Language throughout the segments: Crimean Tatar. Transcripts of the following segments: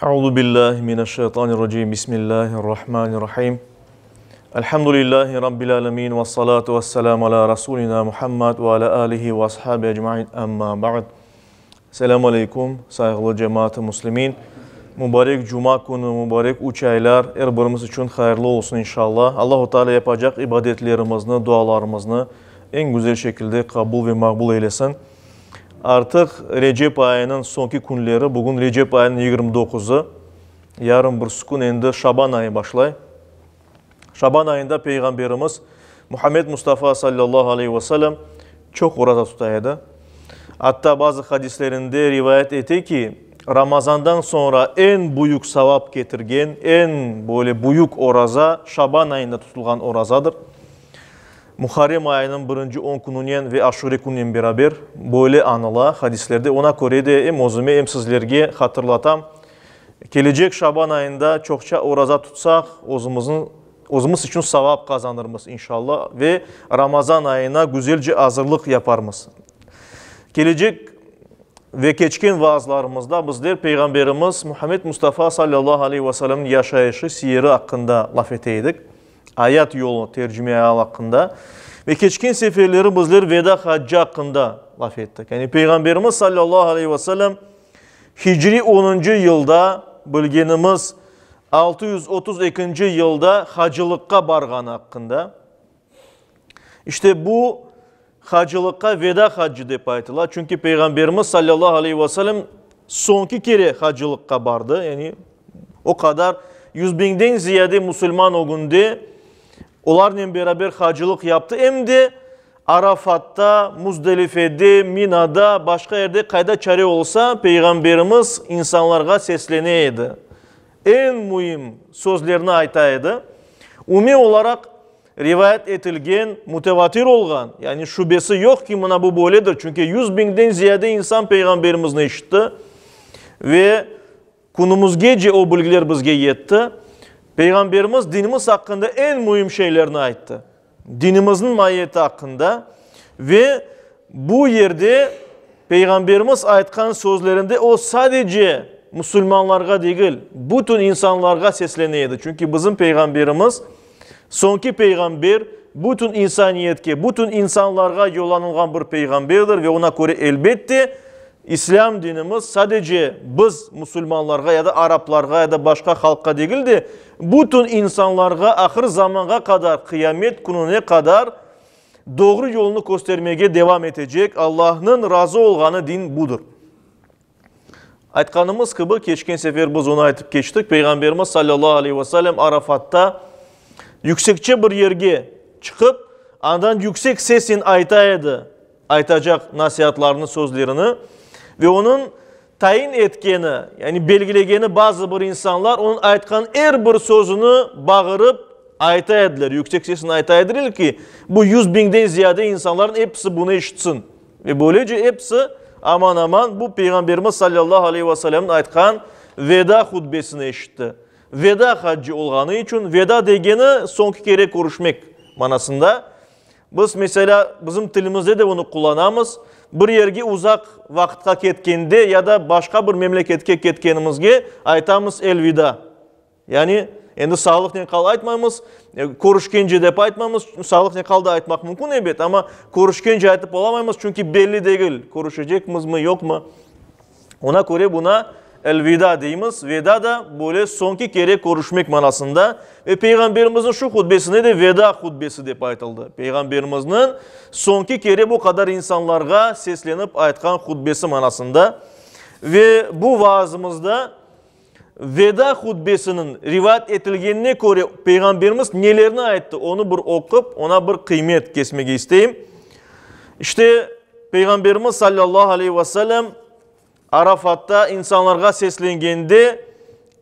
Euzu billahi mineşşeytanirracim. Bismillahirrahmanirrahim. Elhamdülillahi rabbil alamin ve salatu vesselamu ala rasulina Muhammed ve ala alihi ve ashabi ecmaîn. Amma ba'd. Selâm aleykum, sayğılı cemaat-ı müslimin. Mübarek cuma künü, mübarek üç aylar er birimiz içün hayırlı olsun inşallah. Allahu Teala yapacaq ibadetlerimizni, dualarımıznı eñ güzel şekilde qabul ve maqbul eylesin. Artıq Recep ayınıñ soñki künleri, bugün Recep ayınıñ 29-ı, yarın birsi kün endi Şaban ayı başlay. Şaban ayında Peyğamberimiz Muhammed Mustafa sallallahu aleyhi ve sellem çoq oraza tuta edi. Atta bazı hadislerinde rivayet ete ki, Ramazandan soñra eñ büyük savap ketirgen, eñ böyle büyük oraza Şaban ayında tutulğan orazadır. Muharrem ayınıñ birinci on kününen ve Aşure kününen beraber böyle añıla hadislerde. Ona köre de em özüme, em sizlerge hatırlatam, kelecek Şaban ayında çoqça oraza tutsaq, özümizniñ, özümiz içün savap qazanırmız, inşallah, ve Ramazan ayına güzelce azırlıq yaparmız. Kelecek ve keçken vaazlarımızda bizler Peyğamberimiz Muhammed Mustafa sallallahu aleyhi ve sellemniñ yaşayışı, siyeri aqqında laf ete edik. Ayat yolu tercimeial aqqında ve keçken seferleri bizler veda haccı aqqında laf ettik. Yani Peyğamberimiz sallallahu aleyhi ve sellem Hicriy onuncı yılda, bilgenimiz 632-nci yılda hacılıqqa barğanı aqqında. İşte bu hacılıqqa veda haccı dep aytıla, çünki Peyğamberimiz sallallahu aleyhi ve sellem soñki kere hacılıqqa bardı, yani o qadar 100 biñden ziyade musulman ögünde olarnen beraber hacılıq yaptı, em de Arafatta, Muzdelifede, Minada, başqa yerde qayda çare olsa, Peyğamberimiz insanlarğa seslene edi. Eñ müim sözlerni ayta edi. Umumiy olaraq rivayet etilgen, mütevatir olğan, yani şübesi yoq ki, mına bu böyledir, çünki 100 biñden ziyade insan Peyğamberimizni eşitti ve künümizgece o bilgiler bizge yetti. Peyğamberimiz dinimiz aqqında eñ müim şeylerni ayttı. Dinimizniñ maiyeti aqqında ve bu yerde Peyğamberimiz aytqan sözlerinde o sadece musulmanlarğa degil, bütün insanlarğa seslene edi. Çünki bizim Peyğamberimiz soñki peyğamber, bütün insaniyetke, bütün insanlarğa yollanılğan bir peyğamberdir ve ona köre elbette İslâm dinimiz sadece biz musulmanlarğa ya da araplarğa ya da başqa halqqa degil de, bütün insanlarğa ahır zamanğa qadar, qıyamet kününe qadar doğru yolnı köstermege devam etecek Allahnıñ razı olğanı din budır. Aytqanımız kibi, keçken sefer biz onı aytıp keçtik, Peyğamberimiz sallallahu aleyhi ve sellem Arafatta yüksekçe bir yerge çıqıp, andan yüksek sesnen ayta edi aytacaq nasiatlarını, sözlerini ve onıñ tayin etkeni, yani belgilegeni bazı bir insanlar onıñ aytqan er bir sözüni bağırıp ayta ediler, yüksek sesnen ayta ediler ki, bu 100 biñden ziyade insanlarnıñ episi bunı eşitsin. Ve böylece episi aman-aman bu Peyğamberimiz sallallahu aleyhi ve sellemniñ aytqan veda hutbesini eşitti. Veda haccı olğanı içün, veda degeni soñki kere körüşmek manasında. Biz, meselâ, bizim tilimizde de bunı qullanamız. Bir yerge uzaq vaqıtqa ketkende ya da başqa bir memleketke ketkenimizge aytamız elvida. Yani, endi sağlıqnen qal aytmaymız, körüşkence dep aytmamız, sağlıqnen qal da aytmaq mümkün ebet, amma körüşkence aytıp olamaymız, çünki belli degil, körüşecekmizmi, yoqmı. Ona köre buna elvida deymiz, veda da böyle soñki kere körüşmek manasında ve Peyğamberimizniñ şu hutbesine de veda hutbesi dep aytıldı. Peyğamberimizniñ soñki kere bu qadar insanlarğa seslenip aytqan hutbesi manasında ve bu vaazımızda veda hutbesiniñ rivayet etilgenine köre Peyğamberimiz nelerni ayttı, onı bir oqup, ona bir qıymet kesmege isteyim. İşte, Peyğamberimiz sallallahu aleyhi ve sellem Arafatta insanlarğa seslengende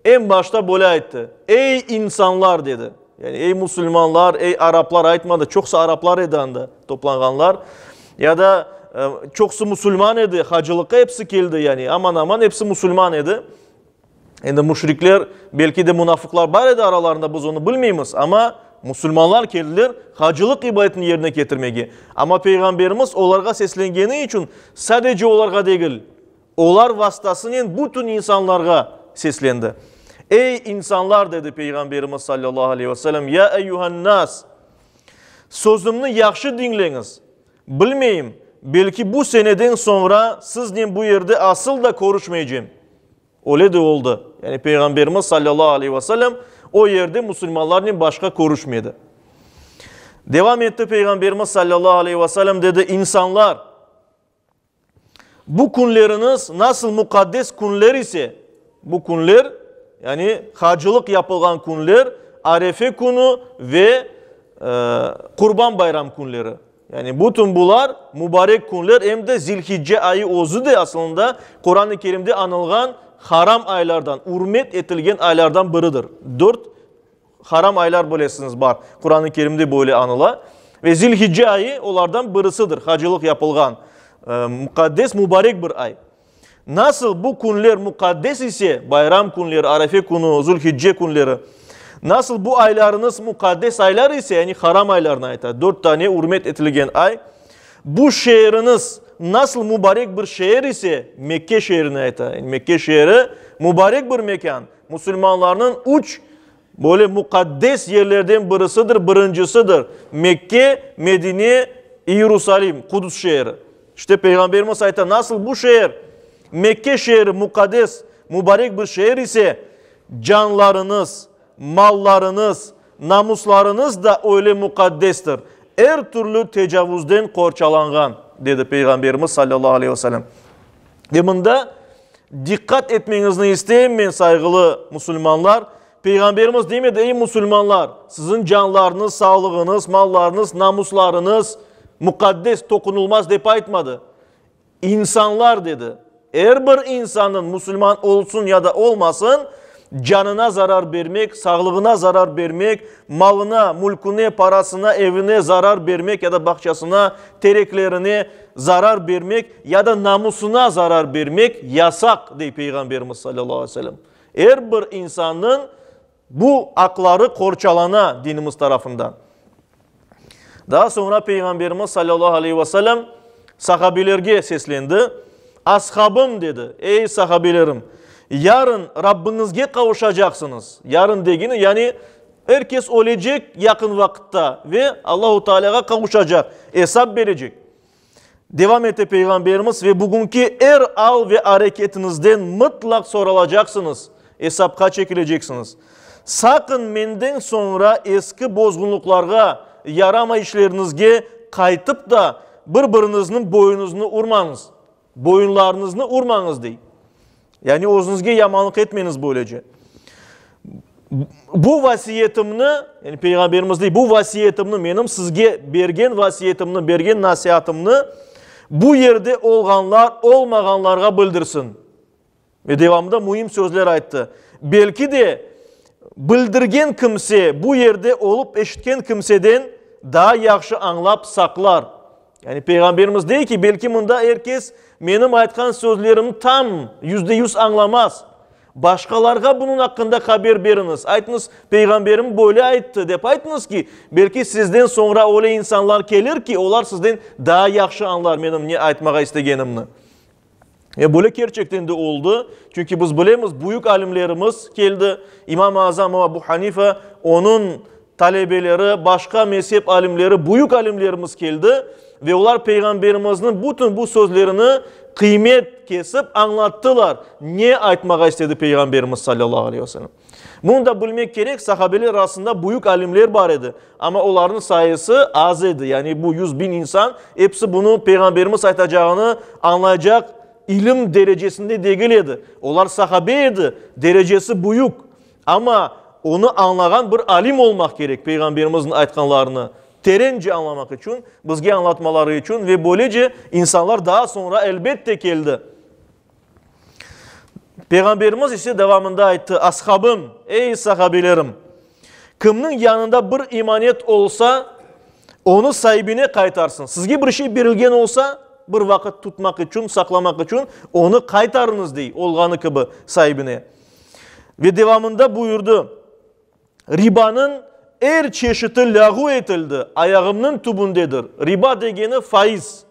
eñ başta böyle ayttı, Ey insanlar! dedi. Yani ey musulmanlar, ey araplar aytmadı, çoqusı araplar edi anda toplanğanlar. Ya da çoqusı musulman edi, hacılıqqa episi keldi, yani aman-aman episi musulman edi. Endi müşrikler, belki de munafıqlar bar edi aralarında, biz onı bilmeymiz, amma musulmanlar keldiler hacılıq ibadetini yerine ketirmege. Amma Peyğamberimiz olarğa seslengeni içün sadece olarğa degil, olar vastasınen bütün insanlarğa. seslendi. Ey, insanlar, dedi Peyğamberimiz salâllahu aleyhi ve sellem, ya eyyühen-nas, sözümni yahşı diñleñiz, bilmeyim, belki bu seneden soñra siznen bu yerde asıl da körüşmeycem. Öyle de oldı. Yani Peyğamberimiz salâllahu aleyhi ve sellem o yerde musulmanlarnen başqa körüşmedi. Devam etti Peyğamberimiz salâllahu aleyhi ve sellem, dedi, İnsanlar, bu künleriñiz nasıl muqaddes künler ise, bu künler, yani hacılıq yapılğan künler, Arefe künü ve Qurban bayram künleri. Yani bütün bular mubarek künler, em de Zilhicce ayı özü de aslında Quran-ı Kerimde añılğan haram aylardan, ürmet etilgen aylardan biridir. Dört haram aylar bilesiñiz bar, Quran-ı Kerimde böyle añıla. Ve Zilhicce ayı olardan birisidir, hacılıq yapılğan muqaddes, mubarek bir ay. Nasıl bu künler muqaddes ise, bayram künleri, Arefe künü, Zülhicce künleri, nasıl bu aylarıñız muqaddes aylar ise, yani haram aylarını ayta, dört tane ürmet etilgen ay, bu şeeriñiz nasıl mubarek bir şeer ise, Mekke şeerini ayta, yani Mekke şeeri mubarek bir mekân, musulmanlarnıñ üç böyle muqaddes yerlerden birisidir, birincisidir, Mekke, Medine, İyerusalim, Qudüs şeeri. İşte Peyğamberimiz ayta, nasıl bu şeer, Mekke şeeri muqaddes, mubarek bir şeer ise, canlarıñız, mallarıñız, namuslarıñız da öyle muqaddestir, er türlü tecavuzden qorçalanğan, dedi Peyğamberimiz salâllahu aleyhi ve sellem. Ve mında diqqat etmeñizni isteyim men, sayğılı musulmanlar, Peyğamberimiz demedi, ey musulmanlar, siziñ canlarıñız, sağlığıñız, mallarıñız, namuslarıñız muqaddes, toqunılmaz dep aytmadı. İnsanlar dedi. Er bir insannıñ, musulman olsun ya da olmasın, canına zarar bermek, sağlığına zarar bermek, malına, mülküne, parasına, evine zarar bermek ya da bağçasına, tereklerine zarar bermek ya da namusına zarar bermek yasaq, dey Peyğamberimiz salâllahu aleyhi ve sellem. Er bir insannıñ bu aqları qorçalana dinimiz tarafından. Daa soñra Peyğamberimiz salâllahu aleyhi ve sellem sahabelerge seslendi, Ashabım, dedi, ey sahabelerim, yarın Rabbiñizge qavuşacaqsıñız. Yarın degeni, yani er kes ölecek yaqın vaqıtta ve Allahu Tealâğa qavuşacaq, esap berecek. Devam ete Peyğamberimiz, ve bugünki er al ve areketiñizden mıtlaq soralacaqsıñız, esapqa çekileceksiñiz. Saqın menden soñra eski bozğunlıqlarğa, yaramay işleriñizge qaytıp da bir-biriñizniñ boyunuznı urmañız, boyunlarıñıznı urmañız, dey. Yani özüñizge yamanlıq etmeñiz böylece. Bu vasiyetimni, yani Peyğamberimiz dey, bu vasiyetimni, menim sizge bergen vasiyetimni, bergen nasiatımnı bu yerde olğanlar olmağanlarğa bildirsin. Ve devamında müim sözler ayttı. Belki de bildirgen kimse bu yerde olıp eşitken kimseden daa yahşı añlap saqlar. Yani Peyğamberimiz dey ki, belki mında er kes menim aytqan sözlerimni tam, 100% añlamaz. Başqalarğa bunıñ aqqında haber beriñiz. Aytıñız, Peyğamberim böyle ayttı, dep aytıñız ki, belki sizden soñra öyle insanlar kelir ki, olar sizden daa yahşı añlar menim ne aytmağa istegenimni. Ve böyle kerçekten de oldı. Çünki biz bilemiz, büyük alimlerimiz keldi. İmam-ı Azam Ebu Hanife, onıñ talebeleri, başqa mezhep alimleri, büyük alimlerimiz keldi. Ve olar Peyğamberimizniñ bütün bu sözlerini qıymet kesip añlattılar, ne aytmağa istedi Peyğamberimiz salâllahu aleyhi ve sellem. Bunı da bilmek kerek, sahabeler arasında büyük alimler bar edi, amma olarnıñ sayısı az edi, yani bu 100.000 insan episi bunı Peyğamberimiz aytacağını añlaycaq ilim derecesinde degil edi. Olar sahabe edi, derecesi büyük, amma onı añlağan bir alim olmaq kerek, Peyğamberimizniñ aytqanlarını terence añlamaq içün, bizge añlatmaları içün ve böylece insanlar daa soñra elbette keldi. Peyğamberimiz ise devamında ayttı, Ashabım, ey sahabelerim, kimniñ yanında bir emanet olsa, onı saibine qaytarsın. Sizge bir şey berilgen olsa, bir vaqıt tutmaq içün, saqlamaq içün, onı qaytarıñız, dey, olğanı kibi saibine. Ve devamında buyurdı, Ribanıñ er çeşiti lâğu etildi, ayağımnıñ tübündedir. Riba degeni faiz.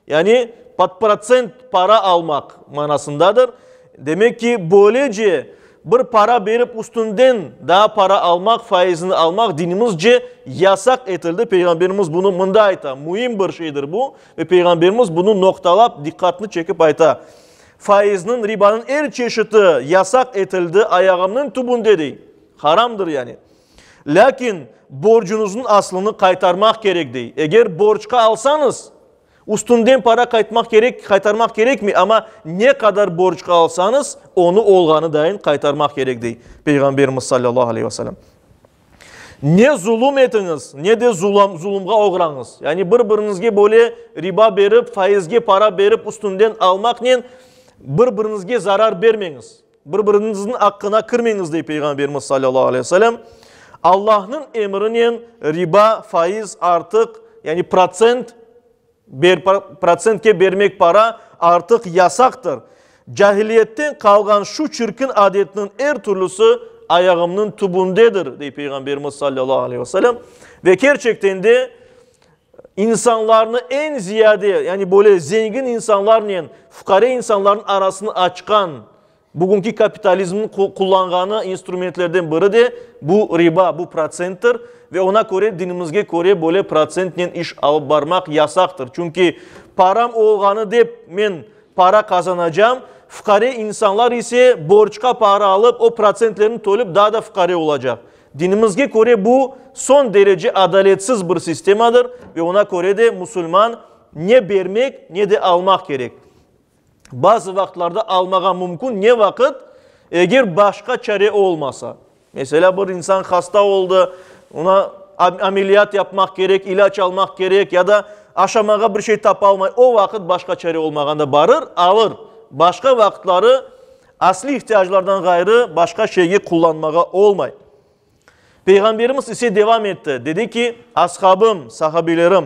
Yani pod protsent para almaq manasındadır. Demek ki, böylece bir para berip üstünden daa para almaq, faizini almaq dinimizce yasaq etildi. Peyğamberimiz bunı mında ayta. Müim bir şeydir bu ve Peyğamberimiz bunı noqtalap, diqqatnı çekip ayta. Faizniñ, ribanıñ er çeşiti yasaq etildi ayağımnıñ tübünde dey. Haramdır yani. Lâkin borcuñıznıñ aslını qaytarmaq kerek dey. Eger borcqa alsañız, üstünden para qaytmaq kerek, qaytarmaq kerekmey, amma ne qadar borcqa alsañız, onı olğanı dayın qaytarmaq kerek dey Peyğamberimiz sallallahu aleyhi ve sellem. Ne zulum etiñiz, ne de zulumğa oğrañız. Yani bir-biriñizge böyle riba berip, faizge para berip üstünden almaqnen bir-biriñizge zarar bermeñiz. Bir-biriñizniñ aqqına kirmeñiz, dey Peyğamberimiz salâllahu aleyhi ve sellem. Allahnıñ emrinen riba, faiz artıq, yani protsent, ber, protsentke bermek para artıq yasaqtır. Cahiliyetten qalğan şu çirkin adetniñ er türlüsi ayağımnıñ tübündedir, dey Peyğamberimiz salâllahu aleyhi ve sellem. Ve kerçekten de insanlarnı eñ ziyade, yani böyle zengin insanlarnen fuqare insanlarnıñ arasını açqan, bugünki kapitalizmniñ qullanğanı instrumentlerden biri de bu riba, bu protsenttir. Ve ona köre, dinimizge köre, böyle protsentnen iş alıp barmaq yasaqtır. Çünki param olğanı dep men para qazanacam, fuqare insanlar ise borcqa para alıp, o protsentlerni tölip daa da fuqare olacaq. Dinimizge köre bu soñ derece adaletsiz bir sistemadır ve ona köre de musulman ne bermek, ne de almaq kerek. Bazı vaqıtlarda almağa mümkün, ne vaqıt? Eger başqa çare olmasa. Meselâ, bir insan hasta oldı, ona ameliyat yapmaq kerek, ilâc almaq kerek ya da aşamağa bir şey tapalmay, o vaqıt başqa çare olmağanda barır, alır. Başqa vaqıtları Asliy ihtiyaclardan ğayrı başqa şeyge qullanmağa olmay. Peyğamberimiz ise devam etti, dedi ki, Ashabım, sahabelerim,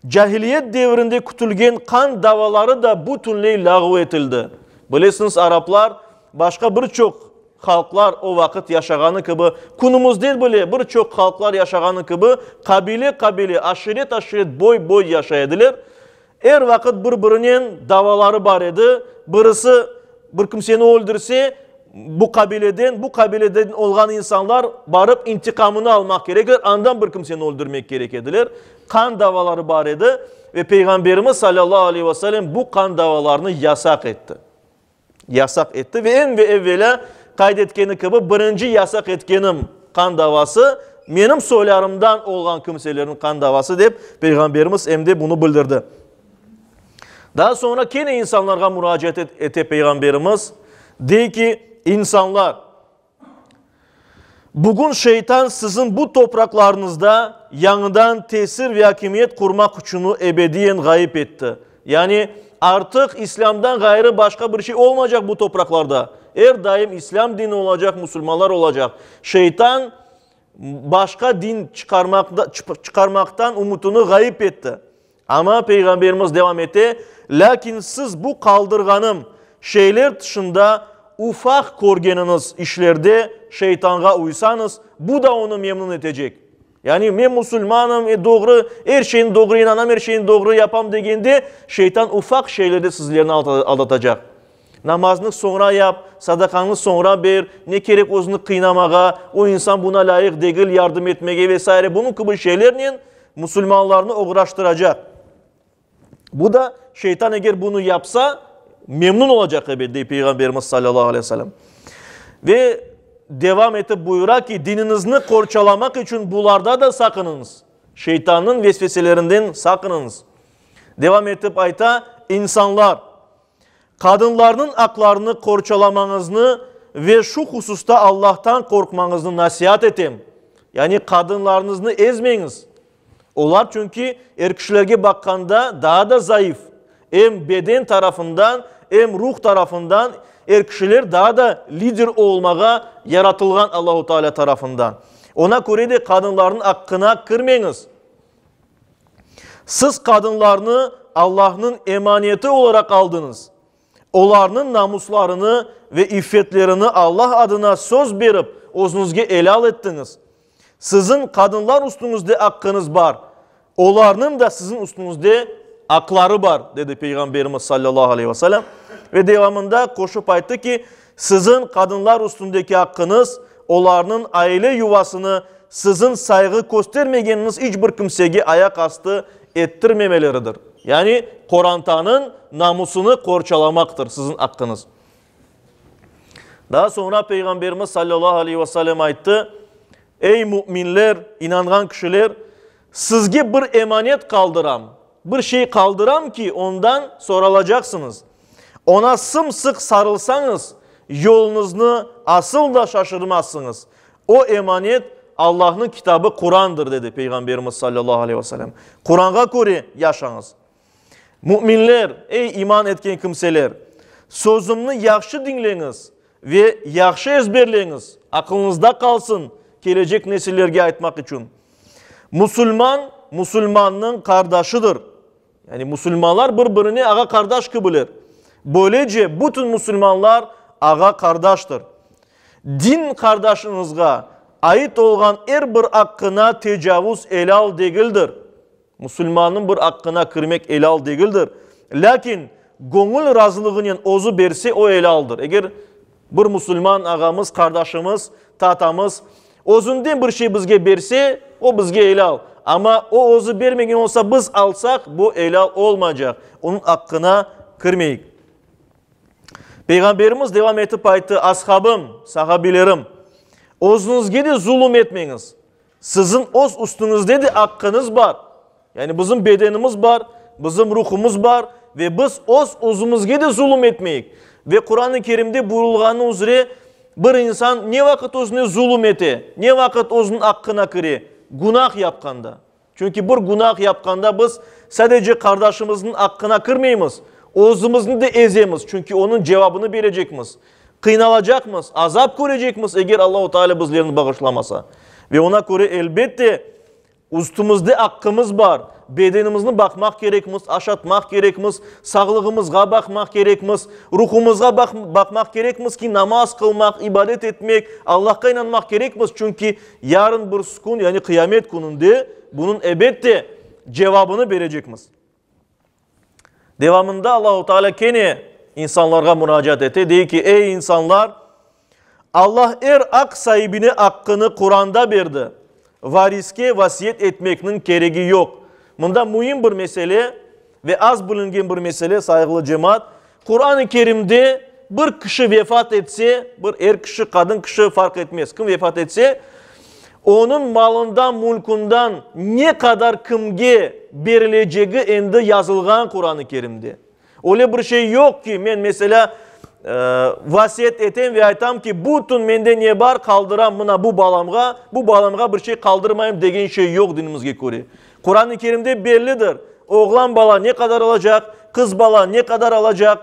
cahiliyet devrinde kütülgen qan davaları da bütünley lâğu etildi. Bilesiñiz, araplar, başqa bir çoq halqlar o vaqıt yaşağanı kibi, künümizde bile bir çoq halqlar yaşağanı kibi, qabile-qabile, aşiret-aşiret, boy-boy yaşay ediler. Er vaqıt bir-birinen davaları bar edi. Birisi bir kimseni öldürse, bu qabileden, bu qabileden olğan insanlar barıp intiqamını almaq kerekler, andan bir kimseni öldürmek kerek ediler. Qan davaları bar edi ve Peyğamberimiz salâllahu aleyhi ve sellem bu qan davalarını yasaq etti. Yasaq etti ve eñ ve evvelâ qayd etkeni kibi, birinci yasaq etkenim qan davası, menim soylarımdan olğan kimselerniñ qan davası dep Peyğamberimiz em de bunı bildirdi. Daa soñra kene insanlarğa muracaat ete Peyğamberimiz, dey ki, İnsanlar! Bugün şeytan siziñ bu topraqlarıñızda yañıdan tesir ve akimiyet qurmaq küçüni ebediyen ğayıp etti. Yani, artıq İslâmdan ğayrı başqa bir şey olmaycaq bu topraqlarda. Er daim İslâm dini olacaq, musulmanlar olacaq. Şeytan başqa din çıqarmaqtan ümütini ğayıp etti. Amma Peyğamberimiz devam ete, Lâkin siz bu qaldırğanım şeyler tışında ufaq körgeniñiz işlerde şeytanğa uysañız, bu da onı memnun etecek. Yani, men musulmanım, e, doğru, er şeyni doğru inanam, er şeyni doğru yapam degende, şeytan ufaq şeylerde sizlerni aldatacaq. Namaznı soñra yap, sadaqañnı soñra ber, ne kerek özüni qıynamağa, o insan buna lâyıq degil yardım etmege ve saire bunıñ kibi şeylernen musulmanlarnı oğraştıracaq. Bu da şeytan eger bunı yapsa, memnun olacaq ebet, dey Peyğamberimiz salâllahu aleyhi ve sellem. Ve devam etip buyura ki, diniñizni qorçalamaq içün bularda da saqınıñız, şeytannıñ vesveselerinden saqınıñız. Devam etip ayta, İnsanlar! Qadınlarnıñ aqlarını qorçalamañıznı ve şu hususta Allahtan qorqmañıznı nasiat etem. Yani qadınlarıñıznı ezmeñiz. Olar çünki er kişilerge baqqanda daa da zayıf. Em beden tarafından, em ruh tarafından er kişiler daa da lider olmağa yaratılğan Allahu Teala tarafından. Ona köre de qadınlarnıñ aqqına kirmeñiz. Siz qadınlarnı Allahnıñ emaneti olaraq aldıñız. Olarnıñ namuslarını ve iffetlerini Allah adına söz berip, özüñizge elâl ettiñiz. Siziñ qadınlar üstüñizde aqqıñız bar, olarnıñ da siziñ üstüñizde aqları bar, dedi Peyğamberimiz sallallahu aleyhi ve sellem. Ve devamında qoşıp ayttı ki, Siziñ qadınlar üstündeki aqqıñız, olarnıñ aile yuvasını siziñ sayğı köstermegeniñiz iç bir kimsege ayaq astı ettirmemeleridir. Yani qorantanıñ namusını qorçalamaqtır siziñ aqqıñız. Daa soñra Peyğamberimiz sallallahu aleyhi ve sellem ayttı, Ey müminler, inanğan kişiler, sizge bir emanet qaldıram, bir şey qaldıram ki, ondan soralacaqsıñız. Oña sım-sıq sarılsañız, yoluñıznı asıl da şaşırmazsıñız. O emanet, Allahnıñ kitabı Qurandır, dedi Peyğamberimiz sallallahu aleyhi ve sellem. Quranğa köre yaşañız. Müminler, ey iman etken kimseler, sözümni yahşı diñleñiz ve yahşı ezberleñiz, aqılıñızda qalsın, kelecek nesillerge aytmaq içün. Musulman, musulmannıñ qardaşıdır. Yani musulmanlar bir-birine ağa-qardaş kibiler. Böylece bütün musulmanlar ağa-qardaştır. Din qardaşıñızğa ait olğan er bir aqqına tecavuz elâl degildir. Musulmannıñ bir aqqına kirmek elâl degildir. Lâkin göñül razılığınen özü berse, o elâldır. Eger bir musulman ağamız, qardaşımız, tatamız özünden bir şey bizge berse, o bizge elâl. Amma o özü bermegen olsa, biz alsaq, bu elâl olmaycaq. Onıñ aqqına kirmeyik. Peyğamberimiz devam etip ayttı, Ashabım, sahabilerim, özüñizge de zulum etmeñiz. Siziñ öz üstüñizde de aqqıñız bar. Yani bizim bedenimiz bar, bizim ruhumız bar ve biz öz özümizge de zulum etmeyik. Ve Quran-ı Kerimde buyurılğanı üzre bir insan ne vaqıt özüne zulum ete, ne vaqıt özüniñ aqqına kire? Günah yapqanda. Çünki bir günah yapqanda biz sadece qardaşımıznıñ aqqına kirmeymiz, özümizni de ezemiz, çünki onıñ cevabını berecekmiz. Qıynalacaqmız, azap körecekmiz, eger Allahu Teala bizlerni bağışlamasa. Ve ona köre, elbette, üstümizde aqqımız bar, bedenimizni baqmaq kerekmiz, aşatmaq kerekmiz, sağlığımızğa baqmaq kerekmiz, ruhumızğa baqmaq kerekmiz ki, namaz qılmaq, ibadet etmek, Allahqa inanmaq kerekmiz, çünki yarın bir kün, yani qıyamet kününde bunıñ, ebette, cevabını berecekmiz. Devamında Allahu Teala kene insanlarğa muracaat ete, dey ki, Ey insanlar, Allah er aq saibine aqqını Quranda berdi, variske vasiyet etmekniñ keregi yoq. Mında müim bir mesele ve az bilingen bir mesele, sayğılı cemaat, Quran-ı Kerimde bir kişi vefat etse, bir er kişi, qadın kişi farq etmez, kim vefat etse, onıñ malından, mülkünden ne qadar kimge berilecegi endi yazılğan Quran-ı Kerimde. Öyle bir şey yoq ki, men, meselâ, vasiyet etem ve aytam ki, bütün mende ne bar, qaldıram mına bu balamğa, bu balamğa bir şey qaldırmayım degen şey yoq dinimizge köre. Quran-ı Kerimde bellidir, oğlan bala ne qadar alacaq, qız bala ne qadar alacaq,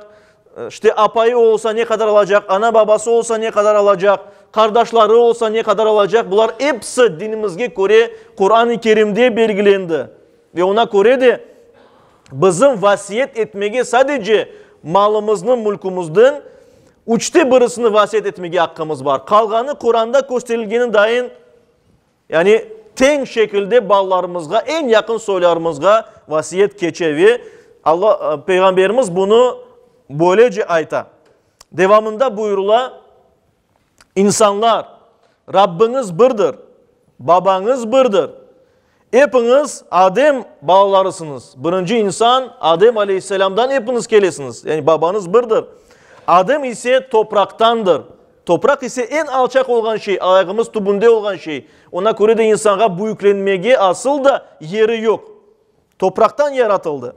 işte apayı olsa ne qadar alacaq, ana-babası olsa ne qadar alacaq, qardaşları olsa ne qadar alacaq, bular episi dinimizge köre Quran-ı Kerimde belgilendi. Ve oña köre de bizim vasiyet etmege sadece malımıznı, mülkümizden üçte birisini vasiyet etmege aqqımız bar. Qalğanı Quranda kösterilgeni dayın, Yani teñ şekilde balalarımızğa, eñ yaqın soylarımızğa vasiyet keçe ve Alla, Peyğamberimiz bunı böylece ayta. Devamında buyurıla, İnsanlar, Rabbiñiz birdir, babañız birdir. Epiñiz Adem balalarısıñız. Birinci insan Adem aleyhisselâmdan epiñiz kelesiñiz. Yani babañız birdir. Adem ise topraqtandır. Topraq ise eñ alçaq olğan şey, ayağımız tübünde olğan şey. Ona köre de insanğa büyüklenmege asıl da yeri yoq. Topraqtan yaratıldı.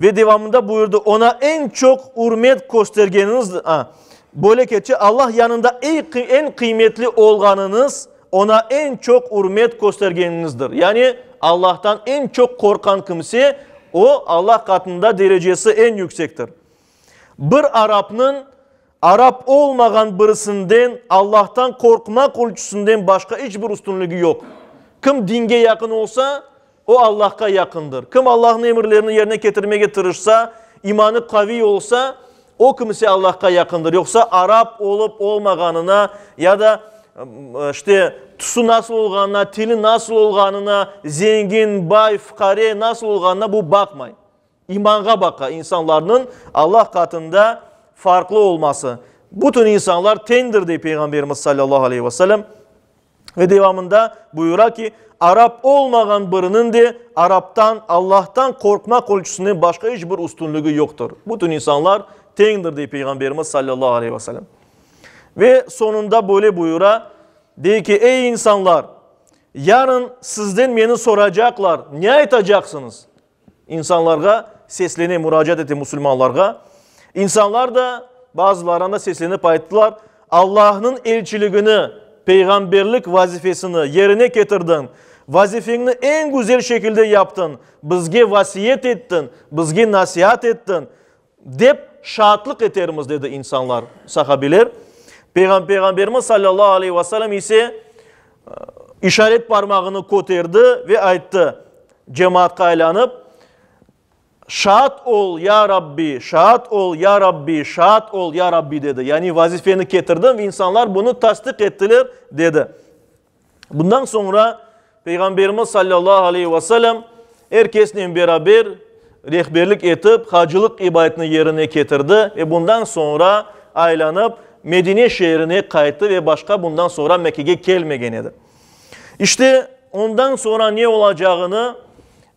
Ve devamında buyurdı, Ona eñ çoq ürmet köstergeniñiz, a, böyle keçe, Allah yanında eñ qıymetli olğanıñız, ona eñ çoq ürmet köstergeniñizdir. Yani Allahtan eñ çoq qorqqan kimse, o, Allah qatında derecesi eñ yüksektir. Bir arapnıñ arap olmağan birisinden Allahtan qorqmaq ölçüsinden başqa iç bir üstünligi yoq. Kim dinge yaqın olsa, o Allahqa yaqındır. Kim Allahnıñ emirlerini yerine ketirmege tırışsa, imanı qaviy olsa, o kimse Allahqa yaqındır. Yoqsa arap olıp olmağanına ya da işte tüsü nasıl olğanına, tili nasıl olğanına, zengin, bay, fuqare nasıl olğanına bu baqmay. İmanğa baqa, insanlarnıñ Allah qatında farqlı olması. Bütün insanlar teñdir, dey Peyğamberimiz salâllahu aleyhi ve sellem. Ve devamında buyura ki, arap olmağan biriniñ de araptan, Allahtan qorqmaq ölçüsünden başqa iç bir üstünligi yoqtır. Bütün insanlar teñdir, dey Peyğamberimiz salâllahu aleyhi ve sellem. Ve soñunda böyle buyura, dey ki, Ey insanlar! Yarın sizden meni soracaqlar, ne aytacaqsıñız? İnsanlarğa seslene, muracaat ete musulmanlarğa. İnsanlar da, bazıları da seslenip ayttılar, Allahnıñ elçiligini, peyğamberlik vazifesini yerine ketirdiñ, vazifeñni eñ güzel şekilde yaptıñ, bizge vasiyet ettiñ, bizge nasiat ettiñ, dep şaatlıq etermiz, dedi insanlar, sahabiler. Peyğamberimiz salâllahu aleyhi ve sellem ise işaret parmağını köterdi ve ayttı, cemaatqa aylanıp, Şaat ol, ya Rabbi, şaat ol, ya Rabbi, şaat ol, ya Rabbi, dedi. Yani vazifeni ketirdim ve insanlar bunı tasdiq ettiler, dedi. Bundan soñra Peyğamberimiz sallallahu aleyhi ve sellem er kesnen beraber rehberlik etip, hacılıq ibadetini yerine ketirdi ve bundan soñra aylanıp Medine şeerine qayttı ve başqa bundan soñra Mekkege kelmegen edi. İşte, ondan soñra ne olacağını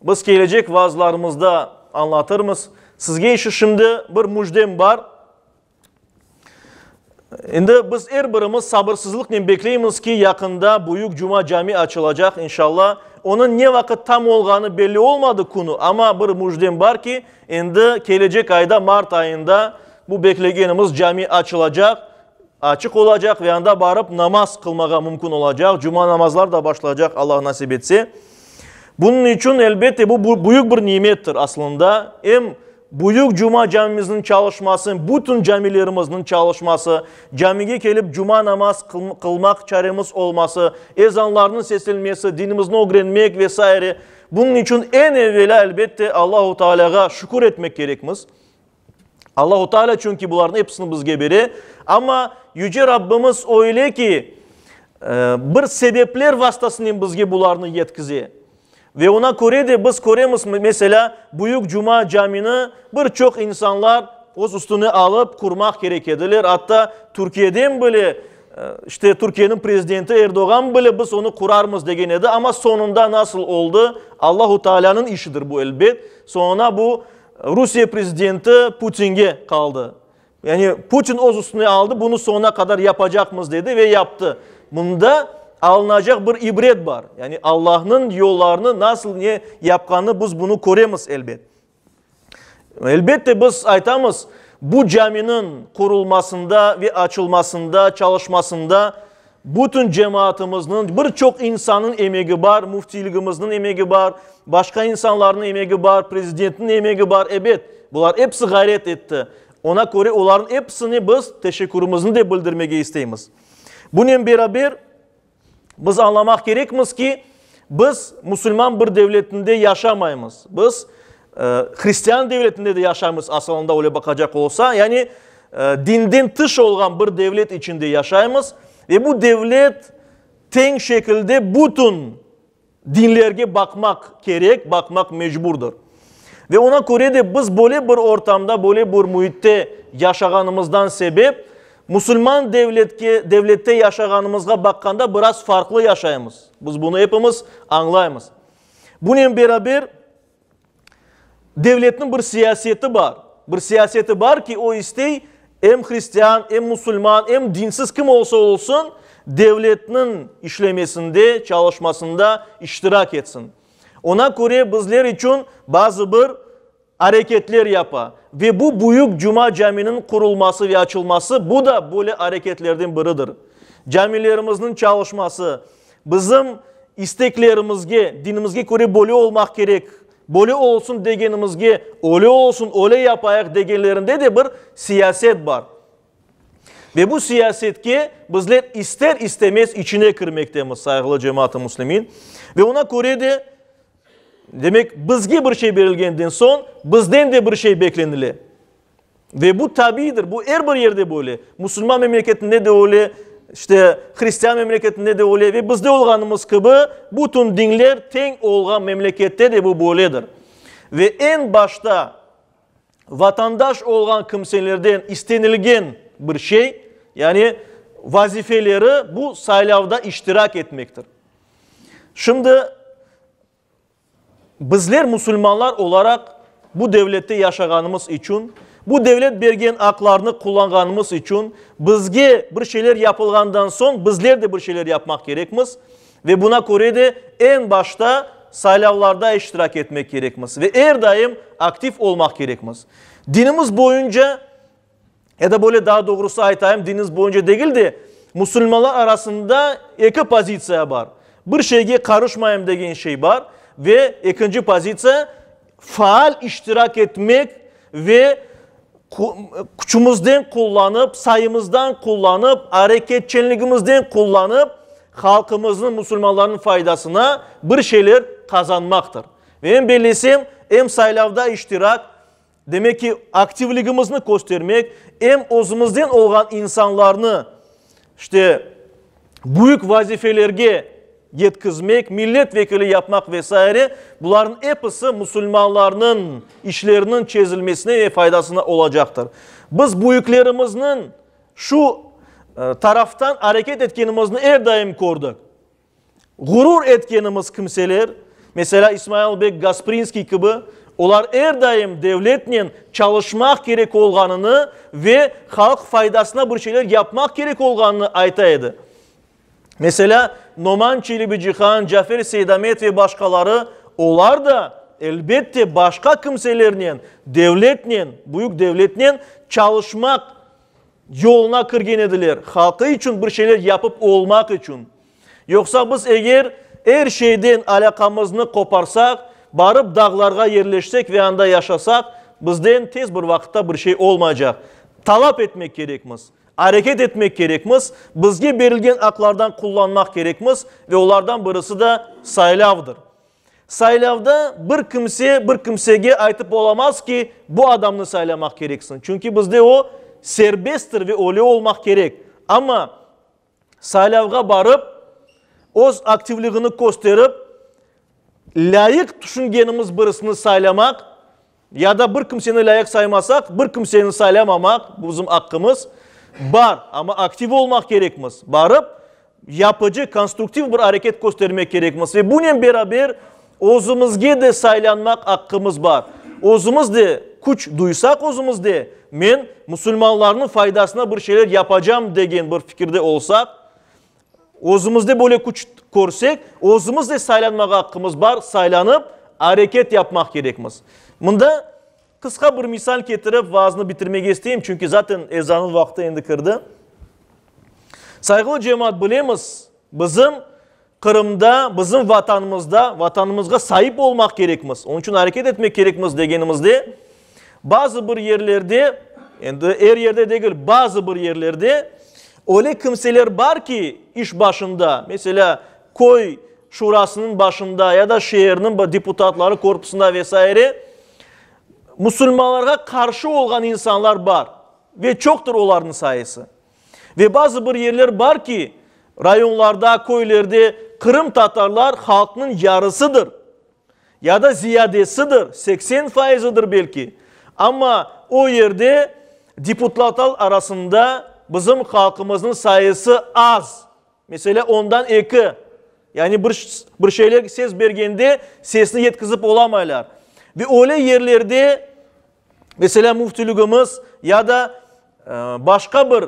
biz kelecek vaazlarımızda añlatırmız. Sizge işi şimdi bir müjdem bar. Endi biz er birimiz sabırsızlıqnen bekleymiz ki, yaqında Büyük Cuma Cami açılacaq, inşalla. Onıñ ne vaqıt tam olğanı belli olmadı künü, amma bir müjdem bar ki, endi kelecek ayda, mart ayında bu beklegenimiz cami açılacaq, açıq olacaq ve anda barıp namaz qılmağa mümkün olacaq, cuma namazlar da başlaycaq, Allah nasip etse. Bunıñ içün, elbette, bu büyük bir nimettir aslında, em Büyük Cuma camimizniñ çalışması, bütün camilerimizniñ çalışması, camige kelip cuma namaz qılmaq çaremiz olması, ezanlarnıñ seslenmesi, dinimizni ögrenmek ve saire, bunıñ içün eñ evelâ, elbette, Allahu Tealâğa şükür etmek kerekmiz. Allahu Tealâ çünki bularnıñ episini bizge bere. Amma Yüce Rabbimiz öyle ki, bir sebepler vastasınen bizge bularnı yetkize. Ve oña köre de biz köremiz, meselâ, Büyük Cuma camini bir çoq insanlar öz üstüne alıp qurmaq kerek ediler. Atta Türkiyeden bile, işte, Türkiyeniñ prezidenti Erdoğan bile biz onı qurarmız degen edi. Amma soñunda nasıl oldı, Allahu Taalânıñ işidir bu, elbet. Soñuna bu Rusiye prezidenti Putinge qaldı. Yani Putin öz üstüne aldı, bunı soñuna qadar yapacaqmız dedi ve yaptı. Bunda alınacaq bir ibret bar. Yani Allahnıñ yollarını nasıl ne yapqanını biz bunı köremiz elbet. Elbette biz aytamız, bu caminiñ qurulmasında ve açılmasında, çalışmasında bütün cemaatımıznıñ, bir çoq insannıñ emegi bar, müftiyligimizniñ emegi bar, başqa insanlarnıñ emegi bar, prezidentniñ emegi bar, ebet, bular episi ğayret etti. Oña köre olarnıñ episine biz teşekkürimizni de bildirmege isteymiz. Bunen beraber, biz añlamaq kerekmiz ki, biz musulman bir devletinde yaşamaymız. Biz hristian devletinde de yaşaymız, asılında öyle baqacaq olsa, yani dinden tış olğan bir devlet içinde yaşaymız ve bu devlet teñ şekilde bütün dinlerge baqmaq kerek, baqmaq mecburdır. Ve oña köre de biz böyle bir ortamda, böyle bir müitte yaşağanımızdan sebep, musulman devletke, devlette yaşağanımızğa baqqanda biraz farqlı yaşaymız. Biz bunı epimiz añlaymız. Bunen beraber, devletniñ bir siyaseti bar. Bir siyaseti bar ki, o istey em hristian, em musulman, em dinsiz kim olsa olsun, devletniñ işlemesinde, çalışmasında iştirak etsin. Oña köre bizler içün bazı bir areketler yapa. Ve bu büyük Cuma caminiñ qurulması ve açılması, bu da böyle areketlerden biridir. Camilerimizniñ çalışması, bizim isteklerimizge, dinimizge köre böyle olmaq kerek, böyle olsun degenimizge, öyle olsun, öyle yapayıq degenlerinde de bir siyaset bar. Ve bu siyasetke bizler ister-istemez içine kirmektemiz, sayğılı cemaat-ı müslimin. Ve oña köre de, demek, bizge bir şey berilgenden soñ, bizden de bir şey beklenile. Ve bu tabiiydir, bu er bir yerde böyle. Musulman memleketinde de öyle, işte, hristian memleketinde de öyle ve bizde olğanımız kibi, bütün dinler teñ olğan memlekette de bu böyledir. Ve eñ başta. Vatandaş olğan kimselerden istenilgen bir şey, yani vazifeleri bu saylavda iştirak etmektir. Şimdi bizler musulmanlar olaraq bu devlette yaşağanımız içün, bu devlet bergen aqlarnı qullanğanımız içün, bizge bir şeyler yapılğandan soñ bizler de bir şeyler yapmaq kerekmiz ve buna köre de eñ başta saylavlarda iştirak etmek kerekmiz ve er daim aktiv olmaq kerekmiz. Dinimiz boyunca, ya da böyle daa doğrusı aytayım, dinimiz boyunca degil de, musulmanlar arasında eki pozitsiya bar. Bir şeyge qarışmayım degen şey bar ve ekinci pozitsiya, faal iştirak etmek ve küçümizden qullanıp, sayımızdan qullanıp, areketçenligimizden qullanıp, halqımıznıñ, musulmanlarnıñ faydasına bir şeyler qazanmaqtır. Ve men bellesem, em saylavda iştirak, demek ki, aktivligimizni köstermek, em özümizden olğan insanlarnı, işte, büyük vazifelerge yetkizmek, millet vekili yapmaq ve saire, bularnıñ episi musulmanlarnıñ işleriniñ çezilmesine ve faydasına olacaqtır. Biz büyüklerimizniñ şu taraftan areket etkenimizni er daim kördik. Ğurur etkenimiz kimseler, meselâ, İsmail bek Gasprinskiy kibi, olar er daim devletnen çalışmaq kerek olğanını ve halq faydasına bir şeyler yapmaq kerek olğanını ayta edi. Meselâ, Noman Çelebicihan, Cafer Seydamet ve başqaları, olar da, elbette, başqa kimselernen, devletnen, büyük devletnen çalışmaq yoluna kirgen ediler, halqı içün bir şeyler yapıp olmaq içün. Yoqsa biz eger er şeyden alâqamıznı qoparsaq, barıp dağlarğa yerleşsek ve anda yaşasaq, bizden tez bir vaqıtta bir şey olmaycaq. Talap etmek kerekmiz, areket etmek kerekmiz, bizge berilgen aqlardan qullanmaq kerekmiz ve olardan birisi de saylavdır. Saylavda bir kimse bir kimsege aytıp olamaz ki, bu adamnı saylamaq kereksiñ, çünki bizde o serbesttir ve öyle olmaq kerek. Amma saylavğa barıp, öz aktivligini kösterip, lâyıq tüşüngenimiz birisini saylamaq ya da bir kimseni lâyıq saymasaq, bir kimseni saylamamaq, bu bizim aqqımız, bar. Amma aktiv olmaq kerekmiz. Barıp, yapıcı, konstruktiv bir areket köstermek kerekmiz. Ve bunen beraber özümizge de saylanmaq aqqımız bar. Özümiz de küç duysaq özümizde, men musulmanlarnıñ faydasına bir şeyler yapacam degen bir fikirde olsaq, Özümizde böyle küç körsek, özümiz de saylanmağa aqqımız bar, saylanıp, areket yapmaq kerekmiz. Mında qısqa bir misal ketirip, vaaznı bitirmege isteyim, çünki zaten ezanıñ vaqtı endi kirdi. Sayğılı cemaat, bilemiz, bizim Qırımda, bizim Vatanımızda, Vatanımızğa saip olmaq kerekmiz, onıñ içün areket etmek kerekmiz degenimizde, bazı bir yerlerde, endi er yerde degil, bazı bir yerlerde öyle kimseler bar ki, iş başında, meselâ, köy şurasınıñ başında ya da şeerniñ deputatları korpusında ve saire, musulmanlarğa qarşı olğan insanlar bar ve çoqtır olarnıñ sayısı. Ve bazı bir yerler bar ki, rayonlarda, köylerde qırımtatarlar halqnıñ yarısıdır ya da ziyadesidir, 80 fayızıdır belki. Amma o yerde deputlatal arasında bizim halqımıznıñ sayısı az. Meselâ, ondan eki, yani bir, bir şeyler ses bergende sesni yetkizip olamaylar. Ve öyle yerlerde, meselâ, müftülügimiz ya da başqa bir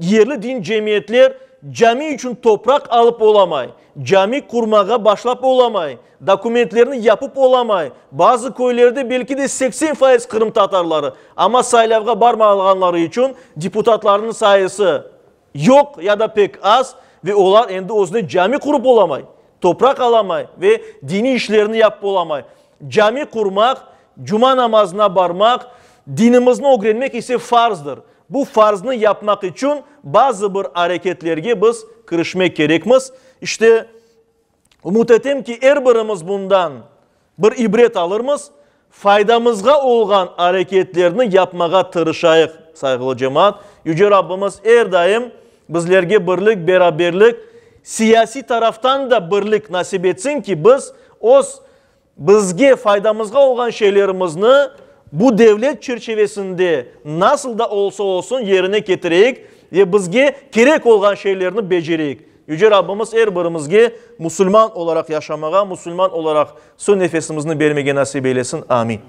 yerli din cemiyetler cami içün topraq alıp olamay, cami qurmağa başlap olamay, dokumentlerni yapıp olamay. Bazı köylerde belki de 80% qırımtatarları, amma saylavğa barmağanları içün deputatlarnıñ sayısı yoq ya da pek az ve olar endi özüne cami qurıp olamay, topraq alamay ve diniy işlerini yapıp olamay. Cami qurmaq, cuma namazına barmaq, dinimizni ögrenmek ise farzdır. Bu farznı yapmaq içün bazı bir areketlerge biz kirişmek kerekmiz. İşte, ümüt etem ki, er birimiz bundan bir ibret alırmız, faydamızğa olğan areketlerni yapmağa tırışayıq, sayğılı cemaat. Yüce Rabbimiz er daim bizlerge birlik, beraberlik, siyasiy taraftan da birlik nasip etsin ki, biz öz bizge faydamızğa olğan şeylerimizni. bu devlet çerçevesinde nasıl da olsa olsun yerine ketireyik ve bizge kerek olğan şeylerni becereyik. Yüce Rabbimiz er birimizge musulman olaraq yaşamağa, musulman olaraq soñ nefesimizni bermege nasip eylesin. Amin.